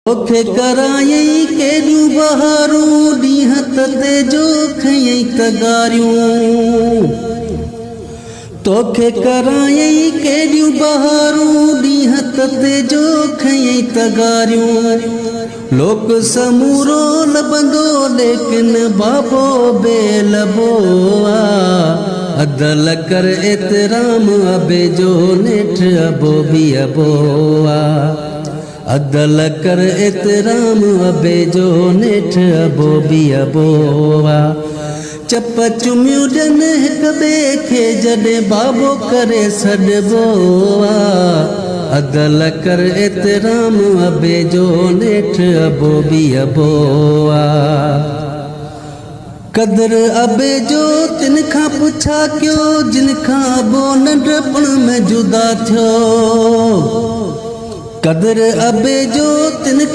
توکي ڪرايئين ڪيڏيون بهارون، ڏينهن تتي جو کنيئين تغاريون. توکي ڪرايئين ڪيڏيون بهارون، ڏينهن تتي جو کنيئين تغاريون. لوڪ سمورو لڀندو، ليڪن بابو بي لڀو آ. عدل ڪر احترام ابي جو، نيٺ ابو به ابو آ. عدل ڪر احترام ابي جو نيٺ ابو به ابو آ. چپ چميون ڏين هڪ ٻئي کي جڏهن بابو ڪري سڏبو آ. عدل ڪر احترام ابي جو نيٺ ابو به ابو آ. قدر ابي جو تن کان پڇا ڪيو جن کان ابو ننڍپڻ ۾ جدا ٿيو. قدر ابي جو تن.